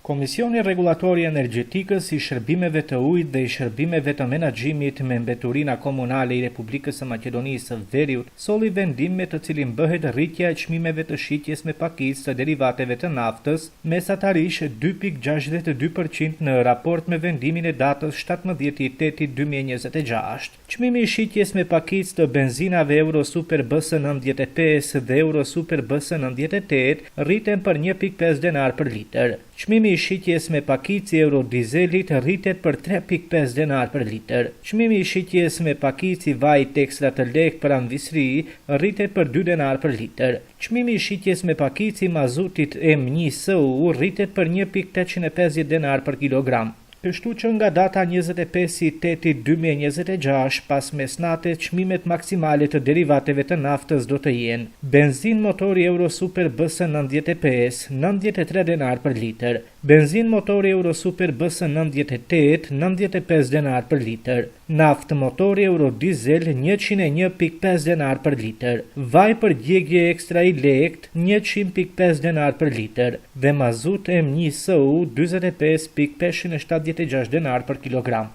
Komisioni Rregullator i Energjetikës, i Shërbimeve të Ujit dhe i Shërbimeve të Menaxhimit me Mbeturina Komunale i Republikës së Maqedonisë së Veriut solli vendim me të cilin bëhet rritja e çmimeve të shitjes me pakicë të derivateve të naftës mesatarisht 2,62% në raport me vendimin e datës 17.8.2026. Çmimi i shitjes me pakicë të benzinave Euro Super BS 95 dhe Euro Super BS 98 rriten për 1.5 denar për litër. Çmimi i shitjes me pakicë i eurodizelit rritet për 3.5 denar për litër. Çmimi i shitjes me pakicë i vajit ekstra të lehtë për amvisëri rritet për 2 denar për litër. Çmimi i shitjes me pakicë i mazutit M1 SU rritet për 1.850 denar për kilogram. Kështu që nga data 25.8.2026 pas mesnate çmimet maksimale të derivateve të naftës do të jenë: benzin motori Euro Super BS 95, 93 denar për litër, benzin motori Euro Super BS 98, 95 denar për litër, naftë motori Euro Diesel 101.5 denar për litër, vaj për djegie ekstra i lehtë 100.5 denar për litër dhe mazut M1 SU 45.576 denar për kilogram.